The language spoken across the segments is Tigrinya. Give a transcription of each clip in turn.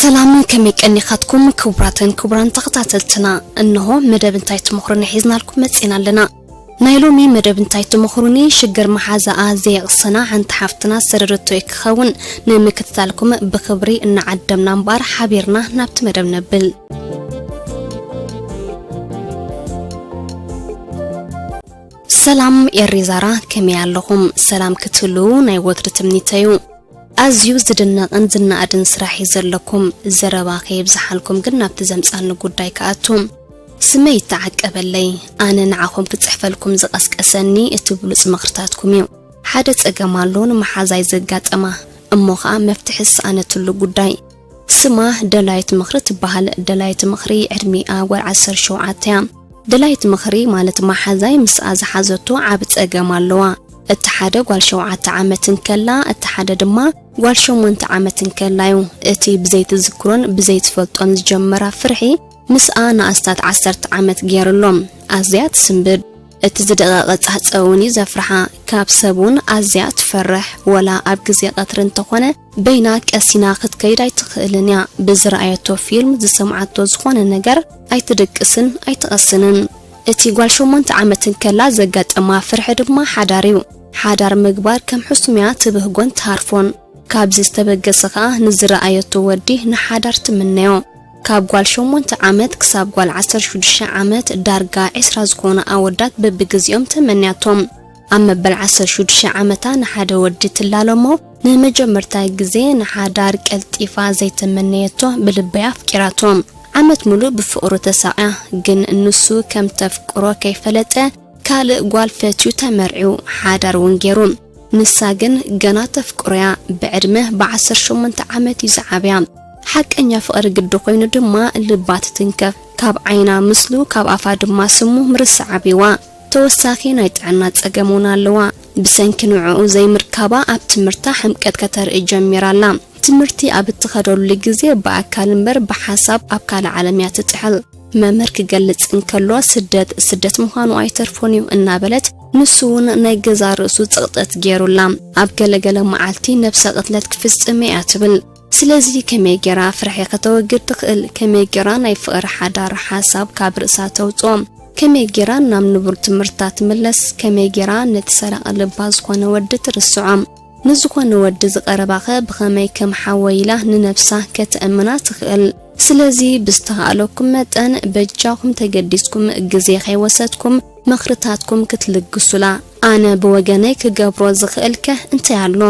ሰላም፣ ከመይ ቀኒኻትኩም ክቡራትን ክቡራን ተኸታተልትና? እንሆ መደብ እንታይ ትመኽሩኒ ሒዝናልኩም መጺና ኣለና። ናይ ሎሚ መደብ እንታይ ትመኽሩኒ፣ ሽግር መሓዛኣ ዘየቕሰና ሓንቲ ሓፍትና ዝሰደደቶ እዩ ክኸውን። ንምክትታልኩም ብኽብሪ እናዓደምና እምበኣር ሓቢርና ናብቲ መደብ ነብል። ሰላም ኤሪ ዛራ፣ ከመይ ኣለኹም? ሰላም ክትህልዉ ናይ ወትሪ ትምኒተዩ። ኣዝዩ ዝድነቕን ዝነኣድን ስራሕ እዩ ዘለኩም። ዘረባ ከየብዝሓልኩም ግን ናብቲ ዘምጻኒ ጉዳይ ክኣቱ። ስመይ ይተዓቀበለይ፣ ኣነ ንዓኹም ክጽሕፈልኩም ዝቐስቀሰኒ እቲ ብሉጽ ምኽርታትኩም እዩ። ሓደ ጸገም ኣሎ ንመሓዛይ ዘጋጠማ፣ እሞ ኸኣ መፍትሒ ዝሰኣነትሉ ጉዳይ። ስማ ደላይት ምኽሪ ትበሃል። ደላይት ምኽሪ ዕድሚኣ ጓል ዓሰርተ ሸውዓተ እያ። ደላይት ምኽሪ ማለት መሓዛይ ምስኣ ዝሓዘቶ ዓቢ ጸገም ኣለዋ። እቲ ሓደ ጓል ሸውዓተ ዓመት እንከላ፣ እቲ ሓደ ድማ ጓል ሸሞንተ ዓመት እንከላ እዩ። እቲ ብዘይትዝክሮን ብዘይትፈልጦን ዝጀመራ ፍርሒ ምስኣ ንኣስታት ዓሰርተ ዓመት ገይሩ ኣሎ። ኣዝያ ትስንብድ። እቲ ዝደቐቐ ጻህጸ እውን እዩ ዘፍርሓ። ካብ ሰብ እውን ኣዝያ ትፈርሕ። ወላ ኣብ ግዜ ቀትሪ እንተኾነ በይና ቀሲና ክትከይድ ኣይትኽእልን እያ። ብዝረኣየቶ ፊልም፣ ዝሰምዓቶ ዝኾነ ነገር ኣይትድቅስን ኣይትቐስንን። እቲ ጓል ሸሞንተ ዓመት እንከላ ዘጋጠማ ፍርሒ ድማ ሓዳር እዩ። ሓዳር ምግባር ከም ሕሱም እያ ትብህጎን ትሃርፎን። ካብዚ ዝተበገሰ ኸኣ ንዝረኣየቶ ወዲ ንሓዳር ትምነዮ። ካብ ጓል ሸሞንተ ዓመት ክሳብ ጓል ዓሰርተ ሽዱሽተ ዓመት ዳርጋ ዕስራ ዝኾኑ ኣወዳት በብግዜኦም ተመንያቶም። ኣብ መበል ዓሰርተ ሽዱሽተ ዓመታ ንሓደ ወዲ ትላለሞ፣ ንመጀመርታ ግዜ ንሓዳር ቀልጢፋ ዘይተመነየቶ ብልበይ ኣፍቂራቶ። ዓመት ሙሉእ ብፍቕሩ ተሳቕያ፣ ግን ንሱ ከም ተፍቅሮ ከይፈለጠ ካልእ ጓል ፈትዩ ተመርዕዩ፣ ሓዳር እውን ገይሩ። ንሳ ግን ገና ተፍቅሮያ፣ ብዕድመ ብዓሰርተ ሸሞንተ ዓመት እዩ ዝዓብያ። ሓቀኛ ፍቕሪ ግዲ ኮይኑ ድማ ልባ ትትንከፍ። ካብ ዓይና ምስሉ፣ ካብ ኣፋ ድማ ስሙ ምርሳዕ ኣብይዋ። ተወሳኺ ናይ ጥዕና ጸገም እውን ኣለዋ። ብሰንኪ ንዕኡ ዘይምርካባ ኣብ ትምህርታ ሕምቀት ከተርኢ ጀሚራ ኣላ። ትምህርቲ ኣብ እትኸደሉ ግዜ ብኣካል እምበር ብሓሳብ ኣብ ካልእ ዓለም እያ ትጥሕል። መምህር ክገልጽ እንከሎ ስደት ስደት ምዃኑ ኣይተርፎን እዩ እናበለት ንሱ እውን ናይ ገዛ ርእሱ ጽቕጠት ገይሩላ። ኣብ ገለገለ መዓልቲ ነብሰ ቅትለት ክፍጽም እያ ትብል። ስለዚ ከመይ ገይራ ፍርሒ ከተወግድ ትኽእል? ከመይ ገይራ ናይ ፍቕሪ ሓዳር ሓሳብ ካብ ርእሳ ተውጽኦ? ከመይ ገይራ ናብ ንቡር ትምህርታ ትምለስ? ከመይ ገይራ ነቲ ሰራቒ ልባ ዝኾነ ወዲ ትርስዖ? ንዝኾነ ወዲ ዝቐረባኸ ብኸመይ ከም ሓወይ ኢላ ንነብሳ ከተእምና ትኽእል? ስለዚ ብዝተኻእለኩም መጠን በጃኹም ተገዲስኩም ግዜ ከይወሰድኩም ምኽርታትኩም ክትልግሱላ። ኣነ ብወገነይ ክገብሮ ዝኽእልከ እንታይ ኣሎ?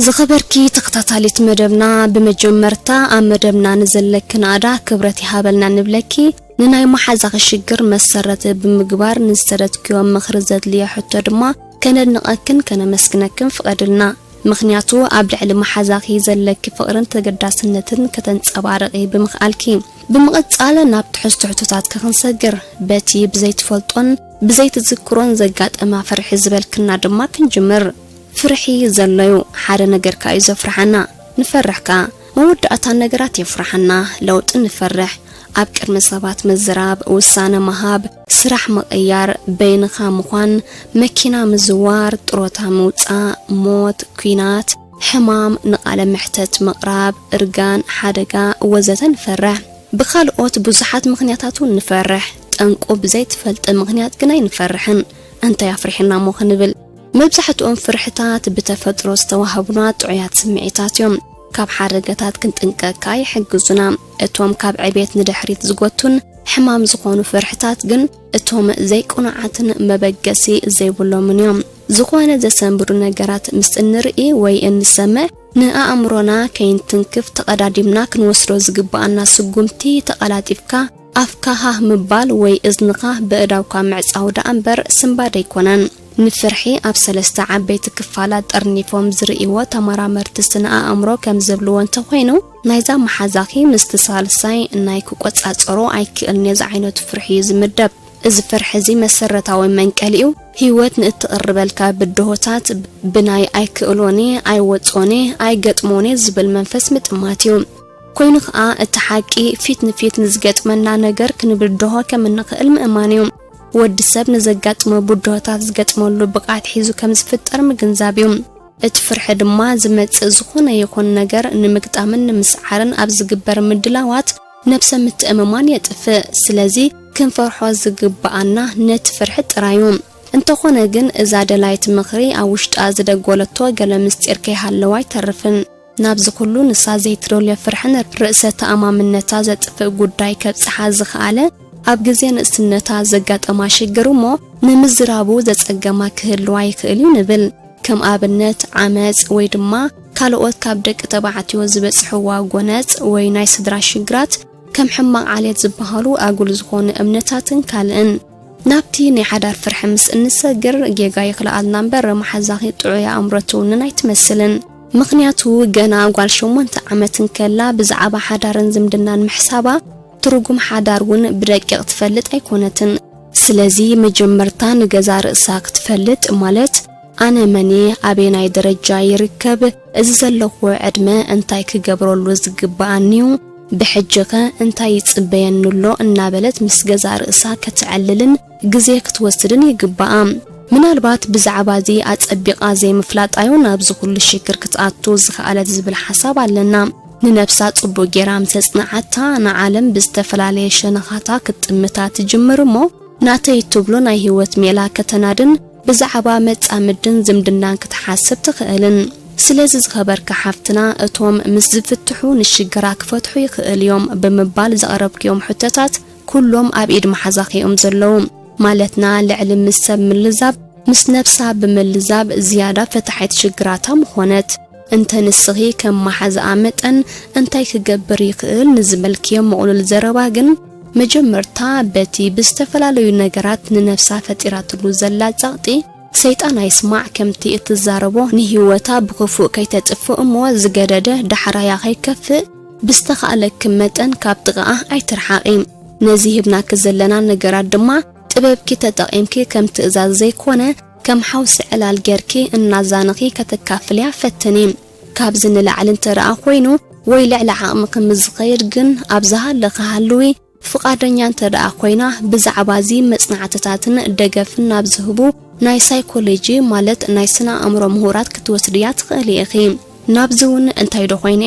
ዝኸበርኪ ተኸታታሊት መደብና፣ ብመጀመርታ ኣብ መደብና ንዘለኪ ናእዳ ክብረት ይሃበልና ንብለኪ። ንናይ መሓዛኺ ሽግር መሰረት ብምግባር ንዝሰደድክዮ ምኽሪ ዘድልዮ ሕቶ ድማ ከነድንቐክን ከነመስግነክን ፍቐድልና። ምኽንያቱ ኣብ ልዕሊ መሓዛኺ ዘለኪ ፍቕርን ተገዳስነትን ከተንጸባርቒ ብምኽኣልኪ። ብምቕጻል ናብ ትሕዝቶ ሕቶታትኪ ክንሰግር፣ በቲ ብዘይትፈልጦን ብዘይትዝክሮን ዘጋጠማ ፍርሒ ዝበልክና ድማ ክንጅምር። ፍርሒ ዘሎዩ ሓደ ነገር ከኣ እዩ ዘፍርሓና። ንፈርሕ ከኣ። መወዳእታ ነገራት የፍርሓና። ለውጢ ንፈርሕ። ኣብ ቅድሚ ሰባት ምዝራብ፣ ውሳነ ምሃብ፣ ስራሕ ምቕያር፣ በይንኻ ምዃን፣ መኪና ምዝዋር፣ ጥሮታ ምውጻእ፣ ሞት፣ ኲናት፣ ሕማም፣ ንቓለ መሕተት ምቕራብ፣ እርጋን፣ ሓደጋ ወዘተ ንፈርሕ። ብኻልኦት ብዙሓት ምኽንያታት እውን ንፈርሕ። ጠንቁ ብዘይትፈልጢ ምኽንያት ግን ኣይንፈርሕን። እንታይ ኣፍሪሕና እሞ ክንብል? መብዛሕትኦም ፍርሕታት ብተፈጥሮ ዝተዋህቡና ጥዑያት ስምዒታት እዮም። ካብ ሓደጋታት ክንጥንቀቅ ከኣ ይሕግዙና። እቶም ካብ ዕቤት ንድሕሪት ዝጎቱን ሕማም ዝኾኑ ፍርሕታት ግን እቶም ዘይቅኑዓትን መበገሲ ዘይብሎምን እዮም። ዝኾነ ዘሰንብዱ ነገራት ምስ እንርኢ ወይ እንሰምዕ ንኣእምሮና ከይንትንክፍ ተቐዳዲምና ክንወስዶ ዝግብኣና ስጉምቲ ተቐላጢፍካ ኣፍካ ሃህ ምባል ወይ እዝንኻ በእዳውካ ምዕጻው ደኣ እምበር ስንባድ ኣይኮነን። ንፍርሒ ኣብ ሰለስተ ዓበይቲ ክፋላት ጠርኒፎም ዝርእይዎ ተመራመርቲ ስነ ኣእምሮ ከም ዝብልዎ እንተኾይኑ፣ ናይዛ መሓዛኺ ምስቲ ሳልሳይ ናይ ክቆጻጸሮ ኣይክእልን እየ ዝዓይነቱ ፍርሒ እዩ ዝምደብ። እዚ ፍርሒ እዚ መሰረታዊ መንቀሊኡ ህይወት ንእትቕርበልካ ብድሆታት ብናይ ኣይክእሎን እየ፣ ኣይወጾን እየ፣ ኣይገጥሞን እየ ዝብል መንፈስ ምጥማት እዩ። ኮይኑ ኸኣ እቲ ሓቂ ፊት ንፊት ንዝገጥመና ነገር ክንብድሆ ከም እንኽእል ምእማን እዩ። ወዲ ሰብ ንዘጋጥሞ ብድሆታት ዝገጥመሉ ብቕዓት ሒዙ ከም ዝፍጠር ምግንዛብ እዩ። እቲ ፍርሒ ድማ ዝመጽእ ዝኾነ ይኹን ነገር ንምግጣምን ንምስዓርን ኣብ ዝግበር ምድላዋት ነብሰ ምትእምማን የጥፍእ። ስለዚ ክንፈርሖ ዝግብኣና ነቲ ፍርሒ ጥራዩ። እንተኾነ ግን እዛ ደላይት ምኽሪ ኣብ ውሽጣ ዝደጎለቶ ገለ ምስጢር ከይሃለዋ ኣይተርፍን። ናብዚ ኩሉ ንሳ ዘይትደልዮ ፍርሕን ርእሰ ተኣማምነታ ዘጥፍእ ጉዳይ ከብጽሓ ዝኸኣለ ኣብ ግዜ ንእስነታ ዘጋጠማ ሽግር እሞ ንምዝራቡ ዘጸገማ ክህልዋ ይኽእል እዩ ንብል። ከም ኣብነት ዓመጽ ወይ ድማ ካልኦት ካብ ደቂ ተባዕትዮ ዝበጽሕዋ ጎነጽ ወይ ናይ ስድራ ሽግራት ከም ሕማቕ ዓሌት ዝበሃሉ ኣጉል ዝኾኑ እምነታትን ካልእን። ናብቲ ናይ ሓዳር ፍርሒ ምስ እንሰግር ጌጋ ይኽልኣልና እምበር መሓዛኺ ጥዑይ ኣእምሮ ትውንን ኣይትመስልን። ምኽንያቱ ገና ጓል ሸሞንተ ዓመት እንከላ ብዛዕባ ሓዳርን ዝምድናን ምሕሳባ ትርጉም ሓዳር እውን ብደቂቕ ትፈልጥ ኣይኮነትን። ስለዚ መጀመርታ ንገዛ ርእሳ ክትፈልጥ ማለት ኣነ መን እየ፣ ኣበየናይ ደረጃ ይርከብ፣ እዚ ዘለኹ ዕድመ እንታይ ክገብረሉ ዝግብኣኒዩ፣ ብሕጂኸ እንታይ ይጽበየኒ ኣሎ እናበለት ምስ ገዛ ርእሳ ከተዕልልን ግዜ ክትወስድን ይግብኣ። ምናልባት ብዛዕባ እዚ ኣጸቢቓ ዘይምፍላጣዩ ናብዚ ኩሉ ሽግር ክትኣቱ ዝኸኣለት ዝብል ሓሳብ ኣለና። ንነብሳ ጽቡቕ ጌራ ምስ ኣጽንዓታ ንዓለም ብዝተፈላለየ ሸነኻታ ክትጥምታ ትጅምር እሞ ናተይ ትብሎ ናይ ህይወት ሜላ ከተናድን ብዛዕባ መጻምድን ዝምድናን ክትሓስብ ትኽእልን። ስለዚ ዝኸበርካ ሓፍትና እቶም ምስ ዝፍትሑ ንሽግራ ክፈትሑ ይኽእል እዮም ብምባል ዘቕረብክዮም ሕቶታት ኩሎም ኣብ ኢድ መሓዛኺ እዮም ዘለዉ። ማለትና ልዕሊ ምስ ሰብ ምልዛብ ምስ ነብሳ ብምልዛብ ዝያዳ ፈታሒት ሽግራታ ምኾነት። እንተ ንስኺ ከም መሓዛኣ መጠን እንታይ ክገብር ይኽእል ንዝበልክዮ ምቕሉል ዘረባ ግን መጀመርታ በቲ ብዝተፈላለዩ ነገራት ንነብሳ ፈጢራትሉ ዘላ ጸቕጢ ሰይጣን ኣይስማዕ ከምቲ እትዛረቦ ንህይወታ ብክፉእ ከይተጥፍእ እሞ ዝገደደ ዳሕራያ ከይከፍእ ብዝተኻእለኪ መጠን ካብ ጥቓኣ ኣይትርሓቒ። ነዚ ሂብናኪ ዘለና ነገራት ድማ ጥበብኪ ተጠቒምኪ ከም ትእዛዝ ዘይኮነ ከም ሓውሲ ዕላል ጌርኪ እናዛነኺ ከተካፍልያ ፈትኒ። ካብዚ ንላዕሊ እንተ ደኣ ኮይኑ ወይ ልዕሊ ዓቕምኺ ምስ ዝኸይድ ግን ኣብ ዝሃለኺ ሃልዊ ፍቓደኛ እንተ ደኣ ኮይና ብዛዕባ እዚ መጽናዕትታትን ደገፍን ናብ ዝህቡ ናይ ሳይኮሎጂ ማለት ናይ ስነ ኣእምሮ ምሁራት ክትወስድያ ትኽእሊ ኢኺ። ናብዚ እውን እንታይ ዶ ኮይነ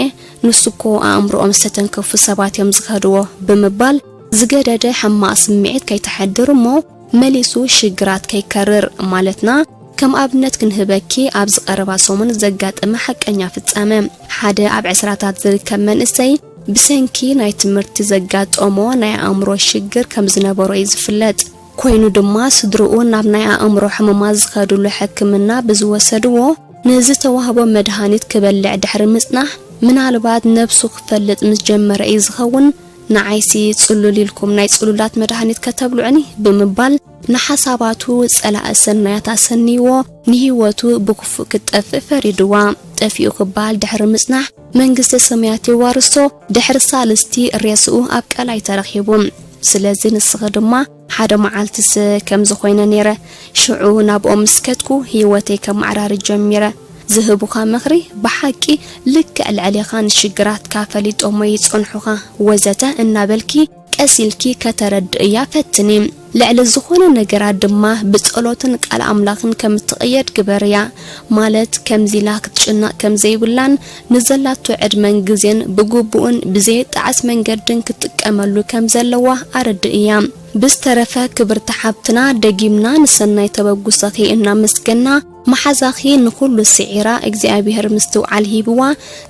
ንሱ እኮ ኣእምሮኦም ዝተተንከፉ ሰባት እዮም ዝኸድዎ ብምባል ዝገደደ ሕማቕ ስምዒት ከይተሕድር እሞ መሊሱ ሽግራት ከይከርር ማለትና ከም ኣብነት ክንህበኪ ኣብዚ ቀረባ ሰሙን ዘጋጠመ ሓቀኛ ፍጻመ ሓደ ኣብ ዕስራታት ዝርከብ መንእሰይ ብሰንኪ ናይ ትምህርቲ ዘጋጠሞ ናይ ኣእምሮ ሽግር ከም ዝነበሮ እዩ ዝፍለጥ። ኮይኑ ድማ ስድርኡ ናብ ናይ ኣእምሮ ሕሙማት ዝኸድሉ ሕክምና ብዝወሰድዎ ንዝተዋህቦ መድሃኒት ክበልዕ ድሕሪ ምጽናሕ ምናልባት ነብሱ ክፈልጥ ምስ ጀመረ እዩ ዝኸውን ንዓይሲ ጽሉል ኢልኩም ናይ ጽሉላት መድሃኒት ከተብልዑኒ ብምባል ንሓሳባቱ ጸላኢ ሰናያት ኣሰንይዎ ንህይወቱ ብክፉእ ክትጠፍእ ፈሪድዋ። ጠፊኡ ክበሃል ድሕሪ ምጽናሕ መንግስተ ሰማያት የዋርሶ ድሕሪ ሳልስቲ ሬስኡ ኣብ ቀላይ ተረኺቡ። ስለዚ ንስኺ ድማ ሓደ መዓልትስ ከምዚ ኮይነ ነይረ፣ ሽዑ ናብኦም ምስ ከድኩ ህይወተይ ከመዓራሪ ጀሚረ። ዝህቡኻ ምኽሪ ብሓቂ ልክዕ ልዕሌኻ ንሽግራትካ ፈሊጦሞ ይጸንሑኻ ወዘተ እናበልኪ ቀስ ኢልኪ ከተረድእያ ፈትኒ። ልዕሊ ዝኾነ ነገራት ድማ ብጸሎትን ቃል ኣምላኽን ከም እትቕየድ ግበርያ። ማለት ከምዚ ኢላ ክትጭነቕ ከም ዘይብላን ንዘላቶ ዕድመን ግዜን ብግቡእን ብዘየጣዕስ መንገድን ክትጥቀመሉ ከም ዘለዋ ኣረድእያ። ብዝተረፈ ክብርቲ ሓብትና ደጊምና ንሰናይ ተበጉሰኺ እናመስገና መሓዛኺ ንኹሉ ስዒራ እግዚኣብሔር ምስትውዓል ሂብዋ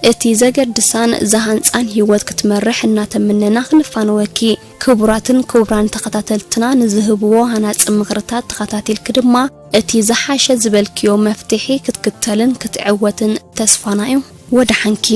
እቲ ዘገድሳን ዝሃንጻን ህይወት ክትመርሕ እናተመነና ክንፋነወኪ። ክቡራትን ክቡራን ተኸታተልትና ንዝህብዎ ሃናጺ ምኽርታት ተኸታቲልኪ ድማ እቲ ዝሓሸ ዝበልክዮ መፍትሒ ክትክተልን ክትዕወትን ተስፋና እዩ። ወደሓንኪ።